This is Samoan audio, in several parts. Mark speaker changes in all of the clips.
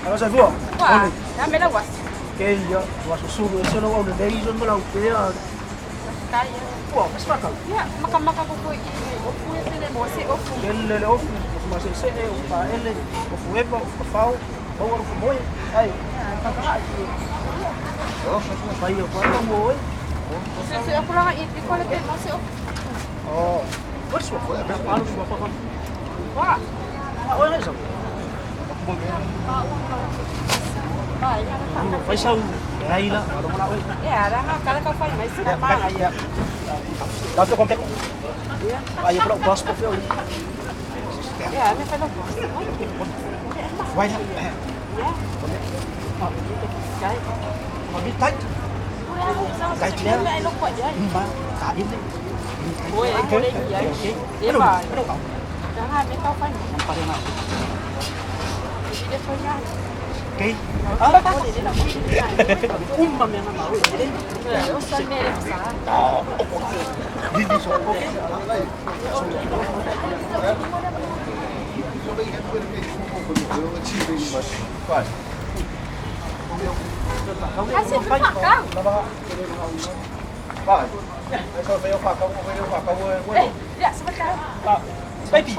Speaker 1: Alo Saifua.
Speaker 2: Ua, a me lau aso.
Speaker 1: Ke ia, ua susulu e se lau au lelei so ma lau pea.
Speaker 2: Kai ia.
Speaker 1: Ua, mas makau.
Speaker 2: Ia, makamaka ko ko i ofu e pele mo se ofu.
Speaker 1: Ke le le ofu, ofu mase'ese'e, ofu paele, ofu epa, ofu kafao, maua le ofu moe. Ai, kakaka ai. Pai o pai mo oi.
Speaker 2: Se se aku langa i ko le pe mo se ofu.
Speaker 1: Oh. Oi sua. Alu sua pa.
Speaker 2: Ua.
Speaker 1: Ah, oi ngai sa. Fai sau ai la, alo mana oi.
Speaker 2: Ia, ranga kala ka fai mai se ma ia.
Speaker 1: Dá teu contato. Aí eu posso por fio.
Speaker 2: Ia, me fai lo.
Speaker 1: Vai lá. Mà biết tách. Cái chuyện
Speaker 2: Lại lo ko ia.
Speaker 1: Ba, cả đi.
Speaker 2: Oi, ko le ia. Ia ba. Ranga me ka fai. Dia foi ia.
Speaker 1: Cái.
Speaker 2: Ah,
Speaker 1: Umma me na mau.
Speaker 2: O sa me le sa.
Speaker 1: Đi đi số. Ok.
Speaker 2: Eh, ya sebentar.
Speaker 1: Baby.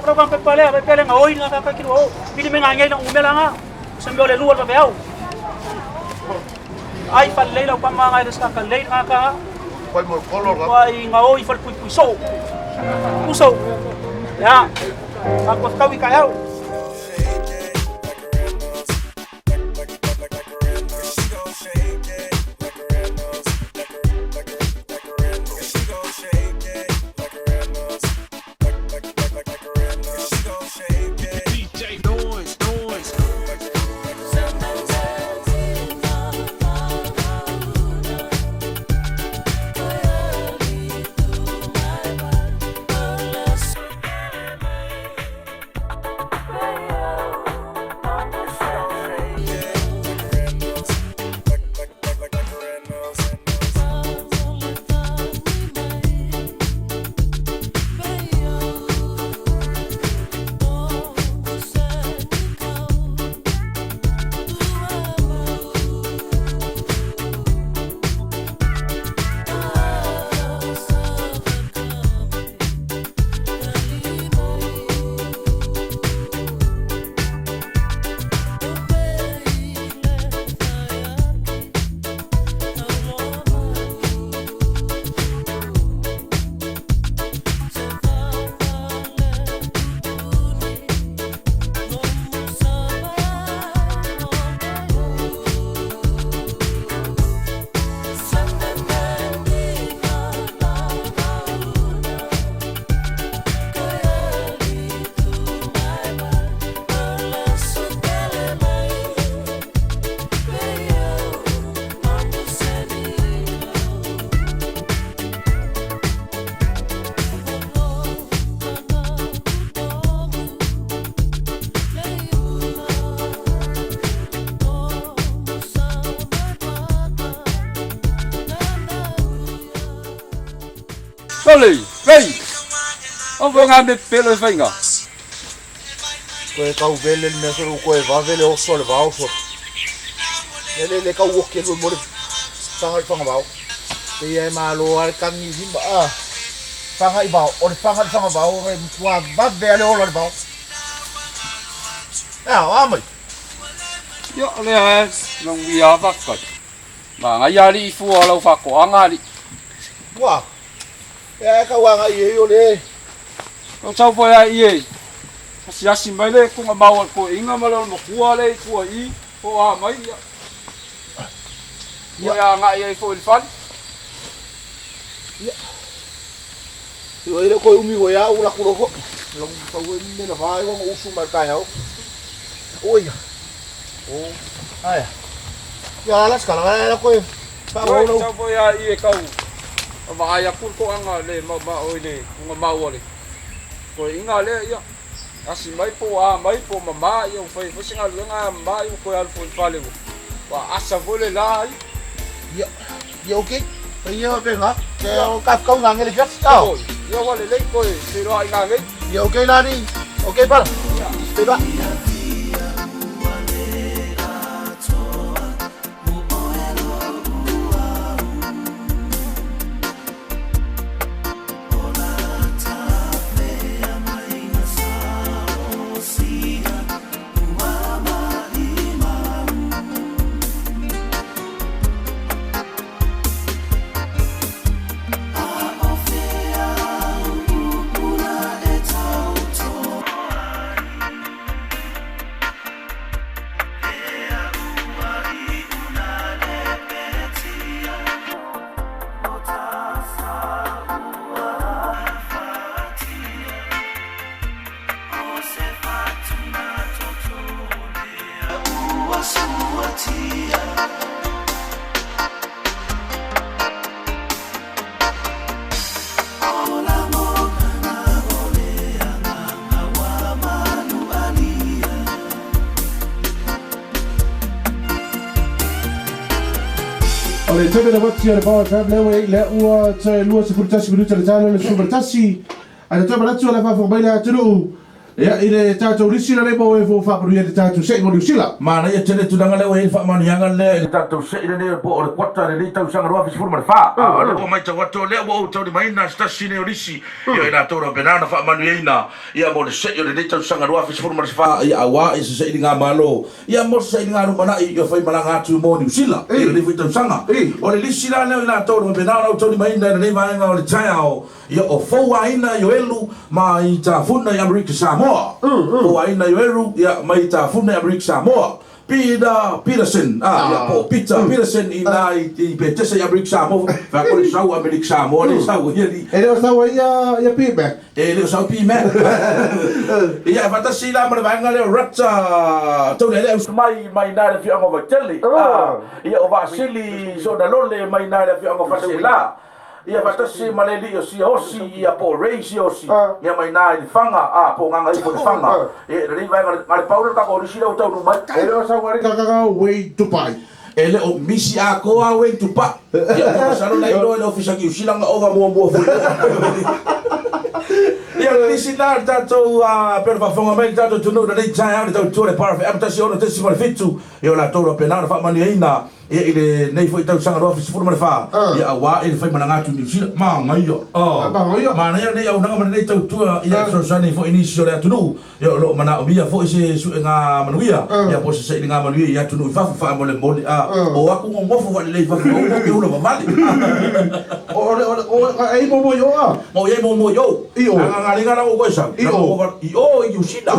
Speaker 1: Ora pa pe pale, pe pele nga oi nga ka kilo o. Pili me nga ngai na umela nga. Sa me ole lua pa pe au. Ai fa le la pa ma nga des ka ka le nga ka.
Speaker 3: Quay một con lột lắm.
Speaker 1: Ai nga oi fa pui pui so. Uso. Ya. Ka ko kau i ka au.
Speaker 4: DJ Noise, Noise.
Speaker 5: Soli, vei. O fo ngā me pelo e whainga.
Speaker 3: Koe kau vele le mea solo koe vave le oso le vao so. Le le le kau oke le mo le fanga le fanga vao. Te ia e malo a le kangi himba a. Fanga i vao, o le fanga le fanga vao re mtua vave a le ola le vao. Ea, o amai.
Speaker 5: Ia, lea e, nong wia whakai. Ma ngai ali i fua lau whakoanga ali.
Speaker 3: Ua. Ea e kau anga i e o le.
Speaker 5: O tau foi a i e. Asi asi mai le kunga mau al ko inga ma le makua le i fua i. Po a mai ia. Ia a ngai ai fo i le fale.
Speaker 3: Ia i le koe umi koe au la kuro ko. Long kau e me la vai wa usu mai kai au. Oi. O. Ai. Ia la skala la koe. Pa
Speaker 5: Oi,
Speaker 3: o lo.
Speaker 5: tau foi a i e kau. O vaai aku ko anga le mau ma oi le kunga mau le. Ko inga le ia. Asi mai po a mai po mama ia o fai foi singa luenga ma ia ko al fo i fale. Wa asa foi le la ai.
Speaker 3: Ia. Ia okay. Ia pe nga. Ke o ka kau nga ngele fiat. Tao.
Speaker 5: Ia wa le le ko se roa i ngā ngei.
Speaker 3: Ia okay la ni. Okay pa. Pe ba.
Speaker 6: O le taimi na wati o le Power FM lea ua i ai lea ua toe 21 minute le taeao le 11. Ae toe manatu o le faafofoga mai le atunuu ia i le tatou lisi lenei mo e fou faamanuia i le tatou sei mo Niu Sila.
Speaker 7: Manaia tele tulaga lea ua i ai le faamanuiaga lea i le tatou sei lenei po o le quota i lenei tausaga 2014. A o lea ua matau atu o lea ua ou taulimaina se tasi nei o lisi ia i latou na faapena ona faamanuiaina ia mo le sei o lenei tausaga 2014 ia aua i se sailigamalo ia mo se sailiga lumanai ia faimalaga atu mo Niu Sila i lenei foi tausaga. O le lisi la lea o i latou na faapena ona ou taulimaina i lenei vaega o le taeao Ia o Fouaina Ioelu mai Tafuna i Amerika Samoa. Fouaina Ioelu ia mai Tafuna i Amerika Samoa. Peter Peterson a ia po o Peter Peterson i na i Petesa i Amerika Samoa. Fai atu le sau Amerika Samoa le sau ia li.
Speaker 6: E le o sau ai ia ia P Mac.
Speaker 7: E le o sau P Mac. Ia e faatasi la ma le vaega lea o Rata Taulealea mai mai na i le afioaga o Vaitele. Ia o Vaasili Sonalole mai na i le afioaga o Faleaseela. Ia faatasi ma le alii o Siaosi, ia po o Ray Siaosi, ia mai na i Lefaga, a, po o Gagaifo Lefaga. Ia, i lenei vaega, na o le pau lea o le tatou lisi lea ua taunuu mai.
Speaker 6: E le o sau ai le Wayne Tupai.
Speaker 7: E le o misi atoa Wayne Tupai. Ia, ou te masalo la iloa i le Ofisa Niu Sila na ova muamua foi. Ia, o le lisi lena o le tatou, a, pei ona faafofoga mai le tatou atunuu i lenei taeao i le tautua le Par FM 106.7, ia o latou faapena ona faamanuiaina. Ia i lenei foi tausaga 2014, ia aua i le faimalaga atu i Niu Sila. Manaia!
Speaker 6: Manaia!
Speaker 7: Manaia lenei auaunaga ma lenei tautua ia fesoasoani ai foi i nisi o le atunuu ia o lo o manaomia foi se suega manuia ia po o se sailiga manuia i atunuu i fafo faamolemole a o atu nonofo faalelei i fafo aua matou te ula vavale.
Speaker 6: O le o le o e i muamua i o a?
Speaker 7: Ma o i ai muamua i o.
Speaker 6: I o.
Speaker 7: A galega la ua ou toe sau.
Speaker 6: I o.
Speaker 7: I o i Niu Sila.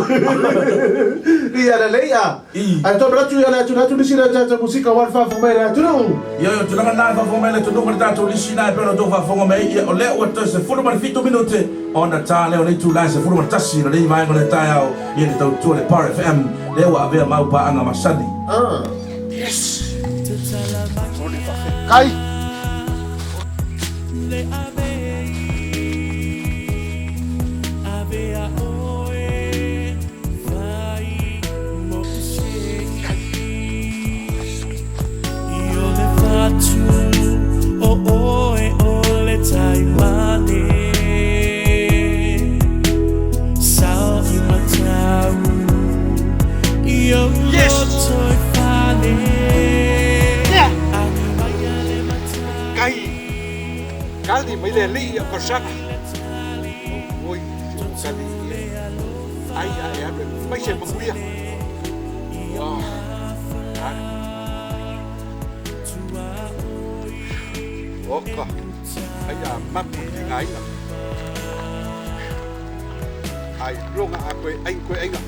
Speaker 6: Ia lelei a.
Speaker 7: I.
Speaker 6: Ae toe manatu ia le atunuu atu lisi lea tatou musika aua le faafofoga mai a le atunuu.
Speaker 7: Ioe, o tulaga na e faafofoga mai le atunuu ma le tatou lisi na e pei ona outou faafofoga mai ai, ia o lea ua toe 17 minute ona ta lea o le itula e 11 o lenei vaega o le taeao ia le tautua le Par FM lea ua avea mau paaga masani.
Speaker 3: Yes! Kai! Yes! Yeah! Kai! Kali mai le alii ia Kosaka. Oi, kali ia. Ai ai alu e fai se manuia. Oh. Oka. Ai a mapu i ngā inga. Ai ronga a koe ai koe ainga.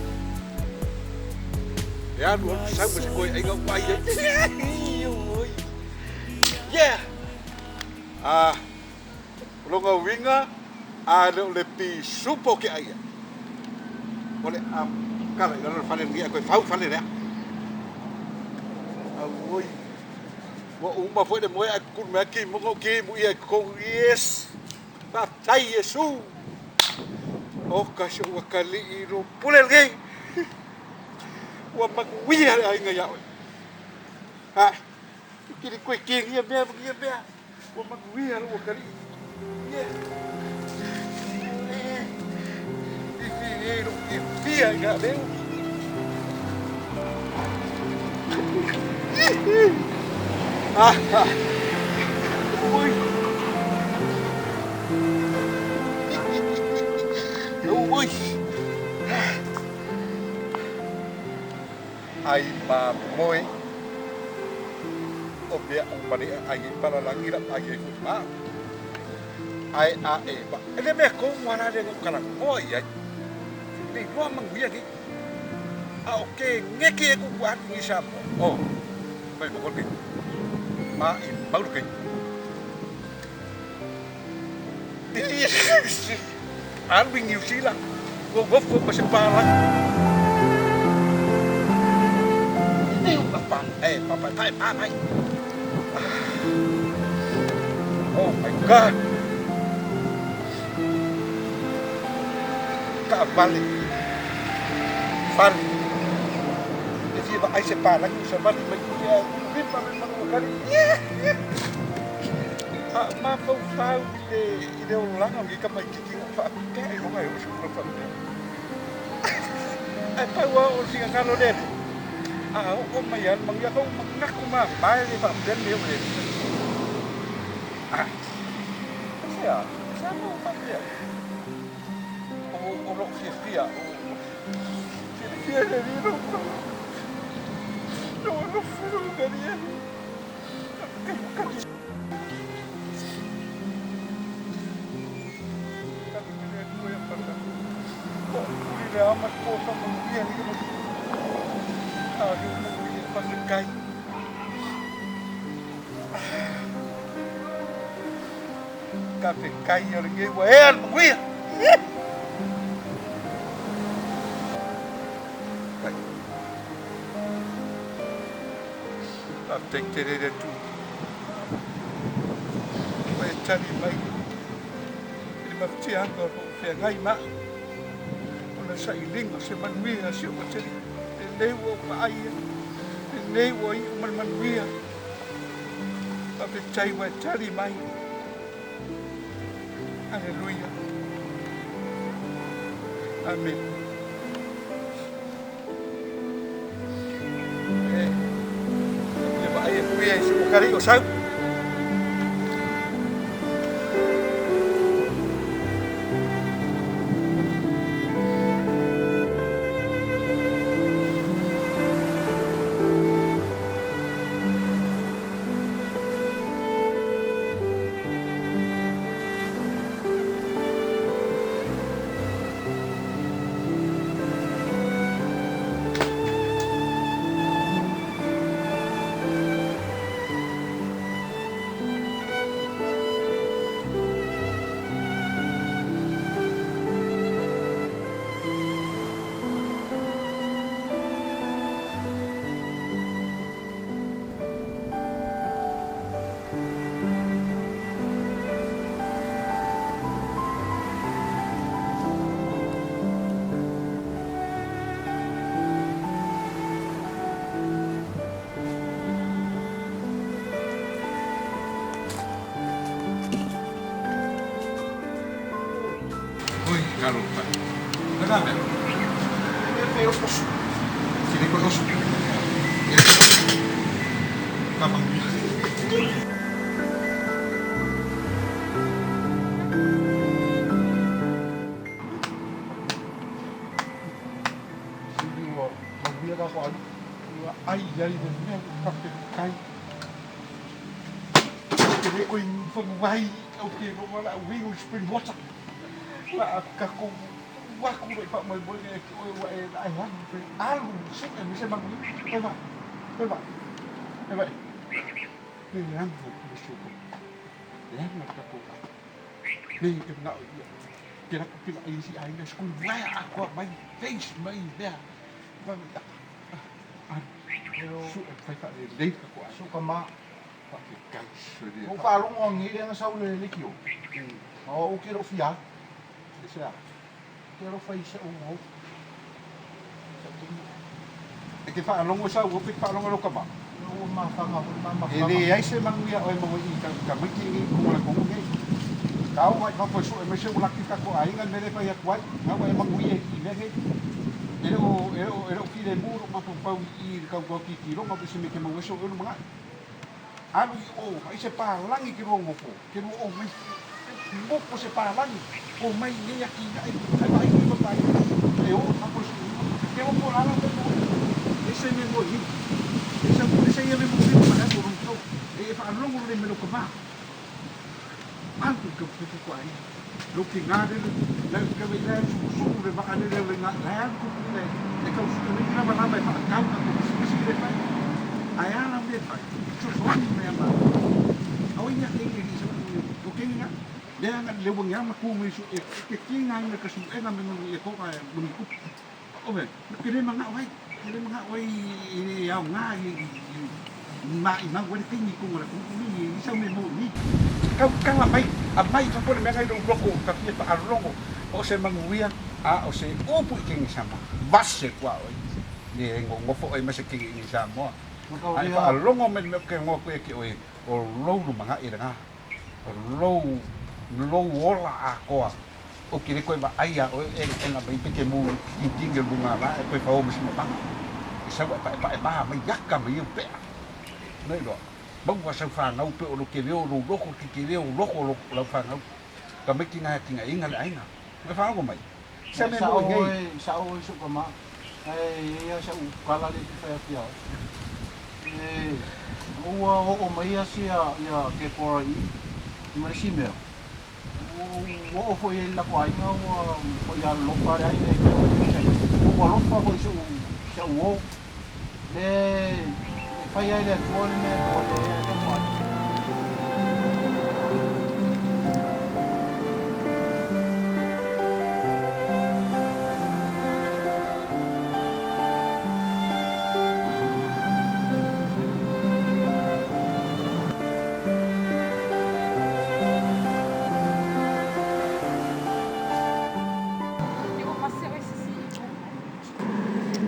Speaker 3: E alu alu sau ma se koe ainga ua ai ai. Yeah! Ah, lona uiga, a le o le pisupo o ke aia. O le a kala i lalo le fale lenei ae toe fau fale lea. Auoi, ua uma foi le moe ae kukulu mai a kimuga o kimu ia i totonu. Yes! Faafetai Iesu! Oka si ou atalii i lou pule lenei. Ua manuia le aiga ia oe. Ha, kili koe kēia mea ma kēia mea. Ua manuia lou atalii. Yeah. E lou fiafia i ngā leo. Ah, ah. Ui. Ui. Ai mamoe o mea uma nei a ai ai palalagi la ai ai foi ma ae a e ma e le mea kou ala le no kala moa i ai le loa manuia nei a o ke ngeke e ku atu ni sa o mai mo ke ma i mau ke Alu i Niu Sila, ua nofo ma se palagi. E papaepae ma mai. Oh my God! Taavale, fale, e fia vaai se palagi o savali mai i ae lima le manuakali. A o mafaufau i le i le olaga o lenei tamaititi ua faapea iloga e oo i se tulaga faapea. Ae pau lava o le finagalo o le Alii, a oo mai lava le manuia, ua manatu mamae le faapea le mea o le Alii. Ah, aisea, aisea ua faapea ai? O lou fiafia, o fiafia le Alii i lou lou alofa i lou Alii. Faafetai o lenei ua ea le manuia. Faafetai tele i le Atua ua e tali mai i le mafatiaga o lo o feagai ma au ona sailiga se manuia a si ou atalii. Lenei ua ou vaai ai, lenei ua iu ma le manuia. Faafetai ua e tali mai. Aleluia. Amene. E vaai atu ia i si o sau. Oi, talofa. Lena mea. E pe o posu. Sili ko osu. E pe osu. Ka manuia. Sili ua manuia ka ko alu. Ua ai ai le mea ua faafetai. Ke le koe whangawai au te rongo la uiga o spring water. La ka ko waku le pa mai mo e ke oe wa e ai han pe alu se e me se mangu. E va. E va. E va. Le ang ko le shuko. Le ang ka ko. Le ke na ia. Ke la ku pila ai si ai na school wa akwa mai face mai mea. Va su e fai fa le le ka ko.
Speaker 8: Su ka ma.
Speaker 3: Faafetai se
Speaker 8: Ou faalogo anei lea na sau le leitio. Ma o au ke lou fia alu.
Speaker 3: Se a.
Speaker 8: Ke alo fai i sa'u uo. Sa'u taimi.
Speaker 3: E te faalogo sau uo pe te faalogo lau tama?
Speaker 8: Ua mafaga foi ma
Speaker 3: E
Speaker 8: mafaga.
Speaker 3: leai se manuia oe maua i tamaiti nei i totonu o le atunuu nei. Tau mai fafo e sue mai se ulaki tatou aiga le mea lea e fai atu ai. Na ua e manuia i mea nei. E le o, e le o, e le o filemu lou mafaufau i i le tau tilotilo pe se mea e te maua ai sou elu mana'o. Alu i o, ai se palagi ke lua nofo, ke lua o mai, moko se palagi, o mai nei atinae, ai vaai i papa e o fafo e sue ke o po lala mo e se me mo i. E sa e sa ia me mo i ma ko ro to. E whaalongo le me lo ka ma. Alu ka pupu ko ai. Lo ki ngā rere, le ka me le su su le vaa le le ngā le alu ku le e kau su le lava lava e whaakau ka ko si le fai. Ai ala me fai. Sosoani me ama. Au ia ke ngi sa o ke ngi le anga le wangi ama ku me su e ke ki ngā me ka su e ngā me ngi e ko ka mo ku. O me ke le manga wai, ke le manga wai i au ngā i
Speaker 9: Maʻimau ai le taimi i totonu o le atunuu lenei e leai sau mea e maua i inei. Tautala mai, aumai i fafo le mea na i lou loto ta fia faalogo o se manuia a o se upu i kene Samoa. Vase atu a oe le nonofo oe ma se kene i Samoa. A e faalogo mai le mea ou te igoa atu ia te oe o lou lumanai lena, o lou lou ola atoa. Ou te le toe vaai ia oe e ena mai pe te mu i tini o luga la e toe fao ma si mamaga. E sau ae paepae ma mai aka mai au pea. Nei loa, maua sau fanau pe o lo te leo o lou loto te te leo o loto o lau fanau. Tamaiti na e atinaeina le aiga. Mai faalogo mai. Sa mea mo nei.
Speaker 8: Sao oe sou tama. Ae i ai lava sau tala lea e fia fai atu ia oe. E, ua oo mai ia Tepora i i ma le isi mea. Ua oo foi i ai le latou aiga ua foi alolofa le aiga i mea ua ou alofa foi i si au uo. Le fai ai le Atua le mea e momoli ai le taumaai.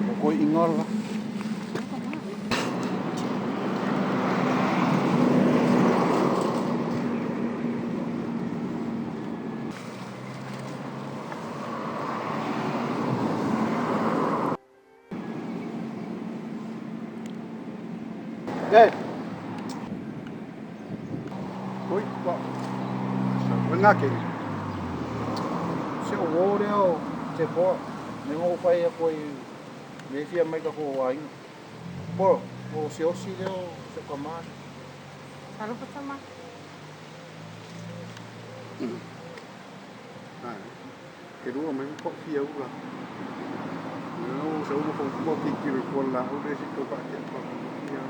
Speaker 3: O koe ingoa la.
Speaker 8: Dad.
Speaker 9: Oi, wa. Sa wena ke.
Speaker 8: Se o uo lea o Tepoa, me ngo fai a koe me fia mai ka ko aiga. Poro, o se osi lea o se o ka mani.
Speaker 2: Talofa tama.
Speaker 9: Ah. Ke lua mai ko fia ula. No sa uma ko mo ki ki ko la o le si ko pa ke pa ia.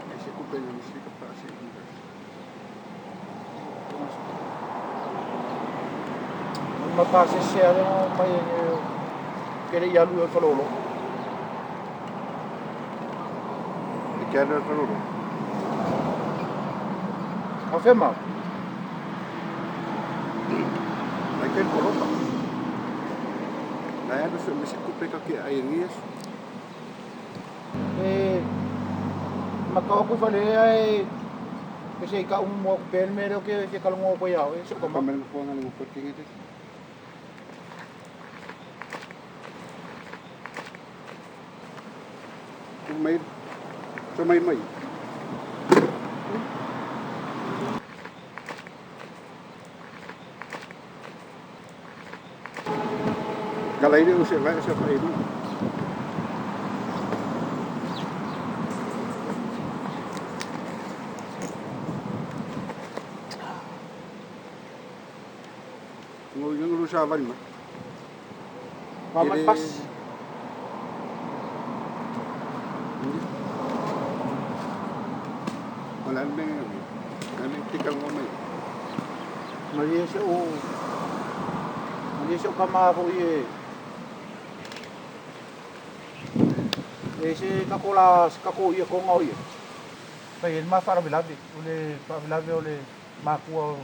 Speaker 9: E se ku pe ni si ka pa se ni.
Speaker 8: Ma pa se se ale no mai e ke le ialu e falolo.
Speaker 9: E ke alu e falolo.
Speaker 8: Ka whema.
Speaker 9: Ai ke kolopa. Na alu se me se kupe ka ke ai ngias.
Speaker 8: E makao ku fale ai ke se ka umu mo pel me lo ke ke kalongo ko iao e se ko
Speaker 9: ma. Me ko ngale mo ko tingi te. Mai so mai mai. Galai le o se vai se fa ilu. Ngo yung lu sa vali ma.
Speaker 8: Paman pas.
Speaker 9: Wala me me tika ngo mai.
Speaker 8: Maria se o Maria se o kama fo i e se kako la kako ia ko ngau ia. Pai el ma fara vilavi, o le fa vilavi o le makua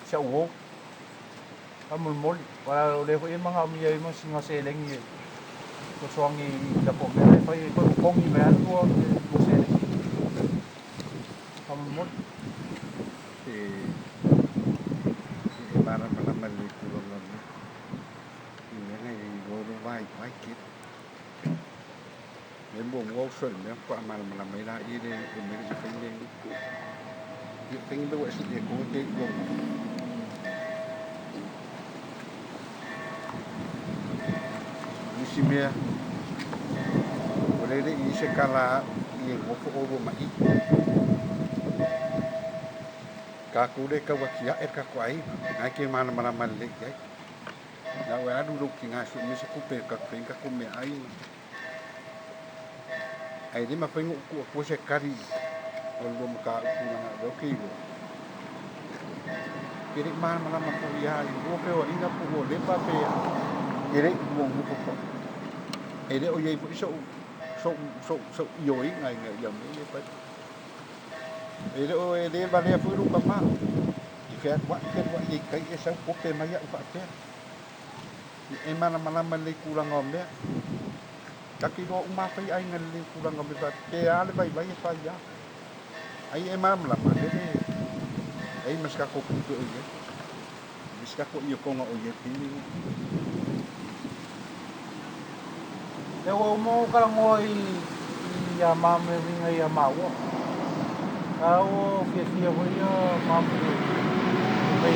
Speaker 8: se o. Ka mol wala o le ho e manga mi ai mo singa se lengi e. Ko soangi la ko me fai ko kongi me atu o mo se lengi. Ka mol.
Speaker 9: E e mara mana mali kulo lo ne. I me ngai i lo vai vai ki. Me mo ngo so me ko amala mala mai la i le e me se fai le. I fai le wa si e ko te go. Nisi mea o le le i se kala i e ngofo o ro mai. Ka ku le ka waki e ka ko ai. Ngai ke mana mana mana le ki ai. Na o alu lo ki ngā su me se kupe ka ka ko me ai. Ai le ma whaingo ku ko se kari o lo mo ka ku na lo ki lo. Ke re mana mana ma ko ia i wo pe o inga pu o le pa pe ke re mo mo ko ko. E le o iei fo so so so so i o inga inga ia me le pa. E le o e le valea foi lou tama i fealuai fealuai ai i tai e sau kope mai au faapea. Ia e malamalama lelei i tulaga o mea. Ta te iloa uma lava fai aiga lelei i tulaga o mea faapea pe a le vaivai e fai lava. Ai e malamalama lele e ai ma se tatou tupe o i ai. E leai se tatou iokoga o i ai i le taimi lenei.
Speaker 8: Lea ua uma ou talanoa i ia mama e uiga ia maua. A ua fiafia foi ia mama i le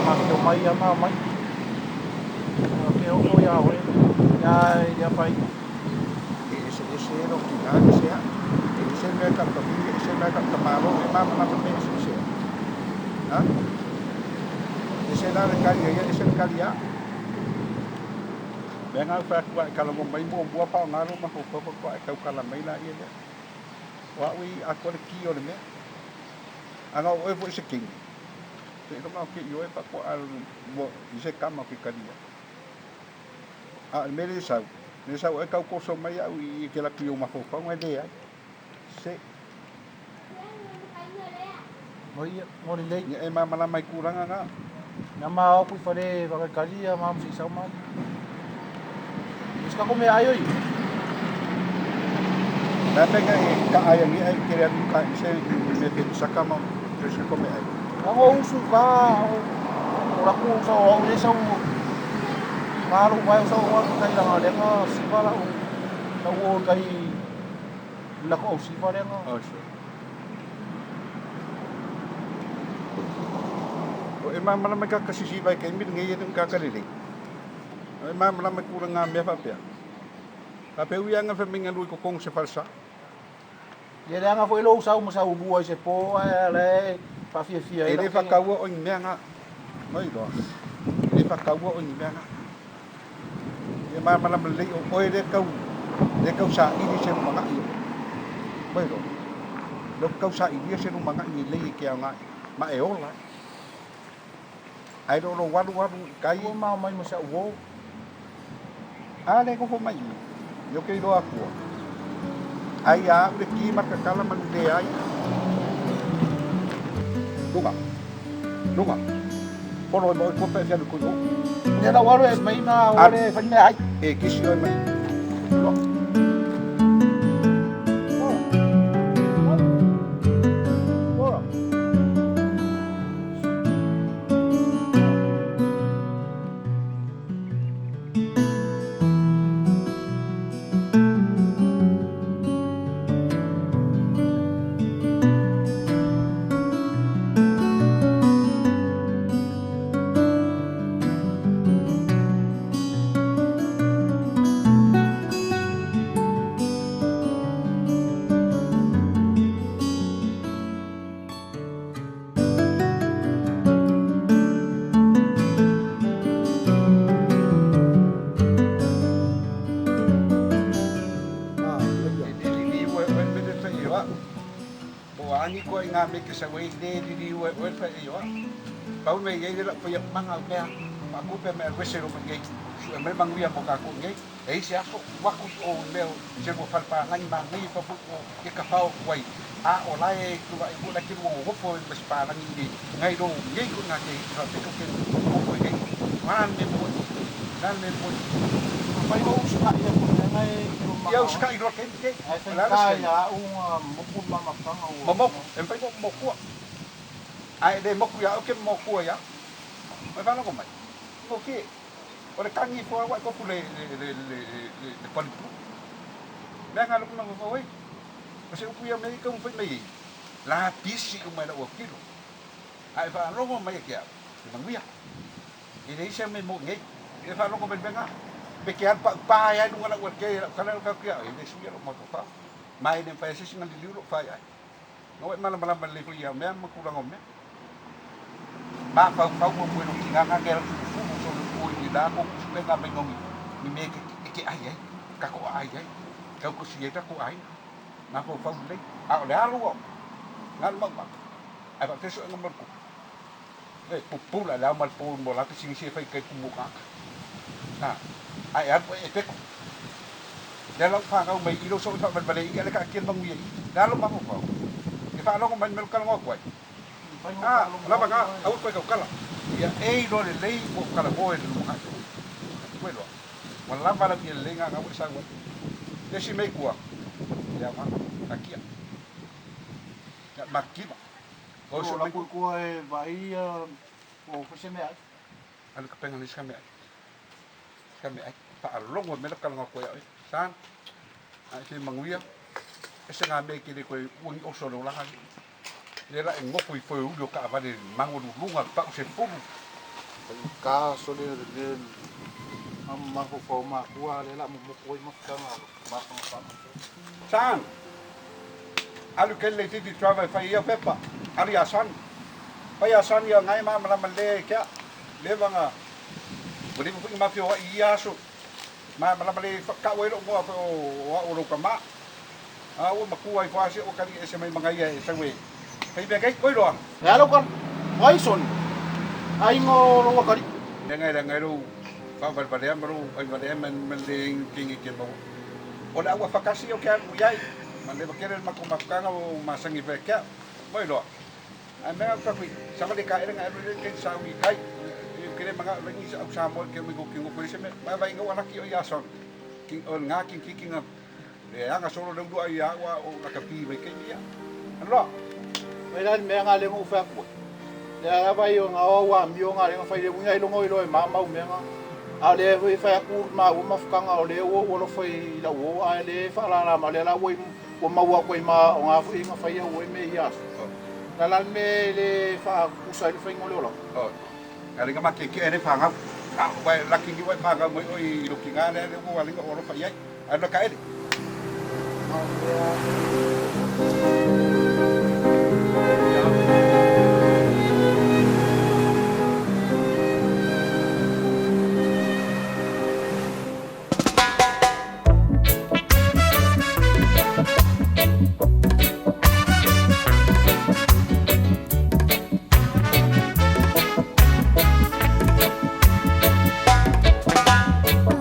Speaker 8: mafio mai ia ma mai. Ke oo ia oe ia ia pai.
Speaker 9: E eseese e lou tina ese au. E ese le mea e tau tavini, e ese le mea e tau tamalo, e malamalama mea eseese ai. Ha? Ese la le kali a ia, ese le kali a au. Mea na au fai atu a e talanoa mai muamua faaaoga lou mafaufau faatoa e tautala mai laia lea. O au e atoa le ki o le mea. A na o oe foi o se teine, seiloga ou te ioe faatoa i se tama ou te talia ai. A o le mea lea e sau, lea e sau ai tau toso mai au i i e te alu atu i ou mafaufauga, e leai. Se.
Speaker 8: Mo lelei.
Speaker 9: Ia e malamalama i tulaga na.
Speaker 8: Na ma o atu i fale vakakali ia ma se i sau mai. Isi kako mea ai oi.
Speaker 9: La me ka e ka ai angi ai kere atu ka i se me pe saka ma pe se ko me ai.
Speaker 8: Ako usu ka o laku sa o au le sau malo vai sa o atu kai langa lenga siva la u la u o kai la ko siva lenga.
Speaker 9: Oh, sure. O e malamalama i ka sisi vai kai mi ngai e ka ka lelei. O e malamalama i tulaga mea faapea. Faapea ui anga whaminga lui ko kong se falsa.
Speaker 8: Ia leaga foi lou sau ma sau lua i se po ae la e faafiafia ai
Speaker 9: E le whakaua o ni mea ngā. Mai loa. E le whakaua o ni mea ngā. Ia malamalama lelei o oe le kau le kau saili se lumangai o. Mai loa. Le kau sailia se lumangai e lei e ke ao ngā. Ma e ola. Ai lo lo walu walu i kai.
Speaker 8: Ua mao mai ma si au uo.
Speaker 9: A le kofo mai i. Io ke iloa akua. Ai a au le ki ma kakala ma le ai. Lunga. Lunga. Polo e mo i kope whialu kui o.
Speaker 8: Ia lau alu e mai na o le whai mea ai.
Speaker 9: E kisi oi mai. Loa. Koa i ngā me ke sa wei le lili ue oe whai e oa. Pau me iei le lau whai manga o mea. Whakupe me wese ro me ngei. Su e me manguia mo ka ko ngei. E isi aso waku o mea se mo whalpa ngai ma ngei papu o ke ka whao wai. A o lai e tua e kula ki mo gopo e mas pa langi ni. Ngai ro ngei ko ngā ke wha peko ke gopo e ngei. Wan me mo. Nan me mo.
Speaker 8: Pai o usu ka ia ko ngai
Speaker 9: Ia usu ka i roa ke ke.
Speaker 8: Ai whai ka ia unga moku mama kanga ua.
Speaker 9: Momoku, e whai mo mokua. Ai le moku ia, o ke mokua ia. Mai whanako mai. O ke, o le kangi fo awa kopu le le palipu. Mea ngā luku mga whawai. O se upu ia mei ka umwhai mai. La pisi o mai la ua kilo. Ai whanongo mai e ke au. Te manguia. E le isa me mo ngei. E whanongo mai benga. Pe ke an pa pa ai lunga la ua ke la kana ka kia e le suia lo mo fa. Mai ne fa se singa li lo fa ai. No e mala mala le fo ia mea ma kula ngome. Ma fa fa mo mo no kinga nga ke fu fu so lo ko ni la ko su nga me ngongi. Ni me ke ke ai ai. Ka ko ai ai. Ka ko si eta ko ai. Ma fa fa le. A o le alu o. Ngal ma ma. Ai fa feso nga mo ko. E pupula la mal po mo la ke singi se fa ke ku mo ka. Na. Ai a e peko. Le lau whangau mai i roso i whamar i le ka kia mangu i. Le alo mahu whau. E faalogo mai i le mea o talanoa atu ai. A, lava na, aua toe tautala. Ia e iloa lelei ua ou talanoa i le lumanai. Ua iloa, ua lava lau ia lelei na ua e sau ai. Le isi mea i tua, le aoga, taatia. Ia, matitiva.
Speaker 8: O se mai tua e vaai ia o foi se meaai.
Speaker 9: Alu i kapega nei se meaai. Se meaai. Faalogo i le mea lea ou talanoa atu ai ia oe. Son, a e fia manuia, ese ngā mea e te le toe ua ni oso o le olaga lenei. Lea la e nofo i foeuli o taavale i le maualuluga pau se fulu.
Speaker 8: Faigata sole o le mea a mafaufau o matua a lea la momoku ai mafutaga o mafaga faamoemoe.
Speaker 9: Son, alu kele le itiiti driver e fai ia pepa, alu ia Son. Fai ia Son ia ngae malamalama lelei ai kea. Leva na ua leva foi na ma feoai i ia aso. Malamalama lelei tau ai lou igoa foi o au o lou tama. A ua matua ifo lava si ou atalii ese mai Manaia e sau e fai mea nei. Oi loa.
Speaker 8: E a lou kala? O ai Sonny? Aiga o lou atalii.
Speaker 9: Leaga e leaga ai lou faavalevalea ma lou aivalea ma le kingi ke maua. O le au afatasi o ke alu i ai. Ma leva tele le matou mafutaga ua ou masani fai ake au. Oi loa. Ae mea au fai savali ka ele nga elu le ke sa ui kai. E ke le manga le ni sa au sa mo ke mi ko ki ngo se me. Ma vai ngo ala ki o ia son. Ki o nga ki ki ki nga le anga solo le ulu ai ia ua o la ka pi vai ke ia. Aloa.
Speaker 8: Mai la le mea nga le ngo fai aku. Le ala vai o nga o wa mi o nga le nga fai le uinga i longo i lo e ma mau mea nga. A le foi fai aku ma ua mafutaga o le ua ua lofa i lau o a le whaalala ma le la ua ua maua atu ai ma o ngā foi nga fai au e me ia aso. La la le mea le whaakusa i le whainga o le olaga.
Speaker 9: O, a le ma ke ke ere whangau. A wai laki ni wai whangau mai oi i roki ngā le le ua linga o alofa i ai. Ai ka ele.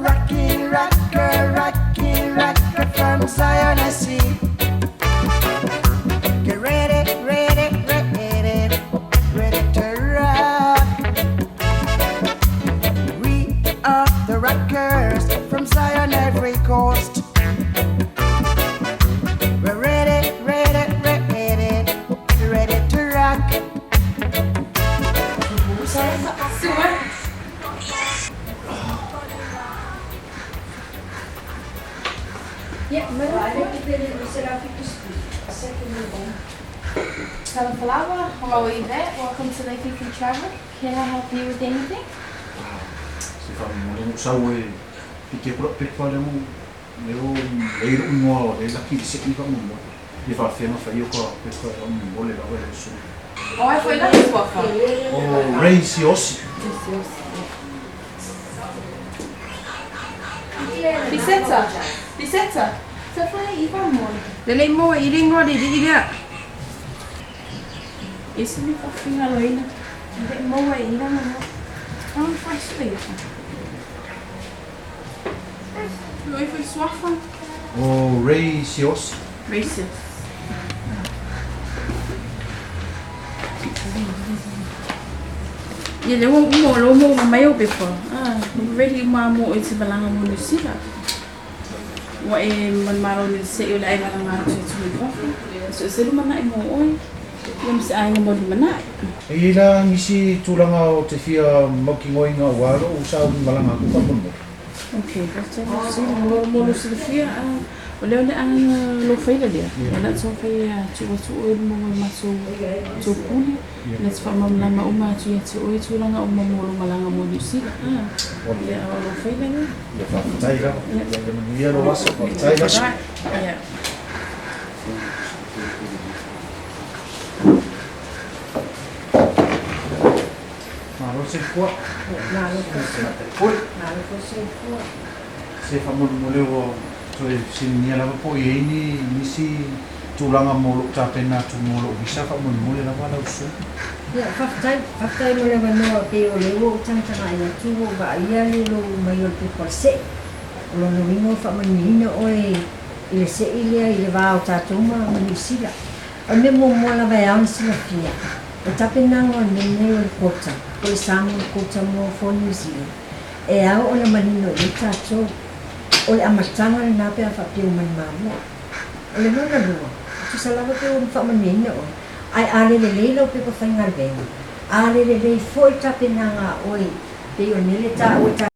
Speaker 10: Rocky rocker, rocky rocker from Zion I see. Get ready, ready, ready, ready to rock. We are the rockers from Zion every coast. We're ready, ready, ready, ready to rock.
Speaker 11: Talofa how are you there? Welcome to Lake Travel. Can I help you with anything?
Speaker 8: Se wha mo le sau e pike kura pepa le mo le o le ro ngoa o le laki se i ka mo. I wha whenga whai o ka pepa o mo le lawa e su.
Speaker 11: Oh, I foi lá sua fa.
Speaker 8: O Ray Siosi.
Speaker 11: Lisetta. Lisetta. Sa foi i fa mo. Le le mo i ringo le i lea. Ese me fa finga loina. Le mo e i ranga mo. Ang fa sui. Loi foi sua fa.
Speaker 8: O Ray Siosi.
Speaker 11: Racist. Ia le ua uma o lo mo mai o pepa. Ah, ready uma mo e te malanga mo New Zealand. Ua e manmalo ni se i o le ai malanga atu e tui fafo. So se lu mana i mo oi. Ia ma se ainga mo lu mana.
Speaker 8: E i la ngisi tūlanga o te whia maukingoinga o alo o sa malanga aku ka mono.
Speaker 11: Okay, that's it. Mo mo lo silafia ah o leo le anga lo faila lea. O la tau fai a tu atu oi mo maso tu pule. Na te whaamamlama uma atu ia te oi tūlanga uma mo lo malanga mo New Zealand. Ah, ia o lo faila lea.
Speaker 8: Ia whaafatai lava. Ia ia manuia lo aso whaafatai lava.
Speaker 11: Ia.
Speaker 8: Malo se fua.
Speaker 2: Malo
Speaker 8: Pui.
Speaker 2: Malo fo se fua.
Speaker 8: Se whamolumole o toe sininia lava po i eini nisi tūlanga mo lo tāpena atu mo lo visa whamolumole lava lau su.
Speaker 2: Ia, whaftai mo le wanoa pe o le ua utangataga ai atu o vaaia le lou mai o le pepa o le se'i. O lona uiga ua faamanihina oe i le se'i lea i le va o tatou ma Niu Sila. O le mea muamua lava e ao ona silafia, o le tapenaga o le mea lenei o le quota, po o le Samoan Quota mo for New Zealand, e ao ona manino i ai tatou. O le amataga lena pe a faapea ua manumamua. O le lona lua, e tusa lava pe ua faamanuiaina oe, ae a le lelei lau pepa faigaluega, a le lelei foi tapenaga a oe, pei o le mea lea e taua e tatou.